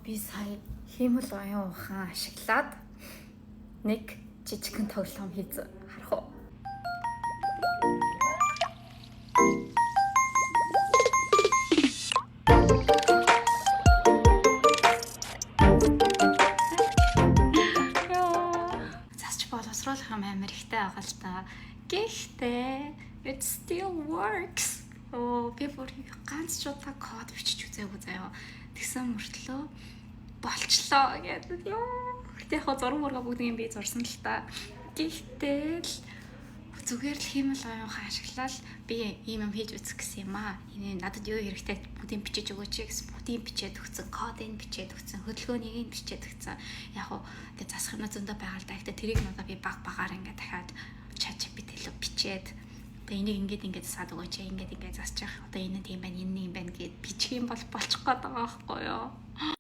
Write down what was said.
Би сая хиймэл оюун ухаан ашиглаад нэг жижигхэн тоглоом хийж харах уу? Засч боловсруулах юм амар ихтэй байгаа л та. Гэхдээ it still works. Оо, би бүр ганц ч удаа код бичиж үзээгүй заяа. Тэгсэн мөртлөө болчлоо гэдэг. Йоо. Гэтэ яг зураг мурга бүгдийг би зурсан л та. Гэхдээ л зүгээр л хиймэл оюун ухаан ашиглаад би ийм юм хийж үзэх гэсэн юм аа. Энэ надад юу хэрэгтэй, бүгдийг бичиж өгөөч гэсэн, бүгдийг бичээд өгсөн, кодыг бичээд өгсөн, хөдөлгөөнийг бичээд өгсөн. Яг уу тэгээ засах юм зөндөө байгаа л да. Гэтэ тэрийг надад би баг багаар ингээд дахиад ChatGPT рүү бичээд, одоо энийг ингээд ингээд засаад өгөөч, ингээд ингээд засчих. Одоо энэ нь тийм байна, энэ нь юм байна гэд бичих юм бол болчих гээд байгаа байхгүй юу?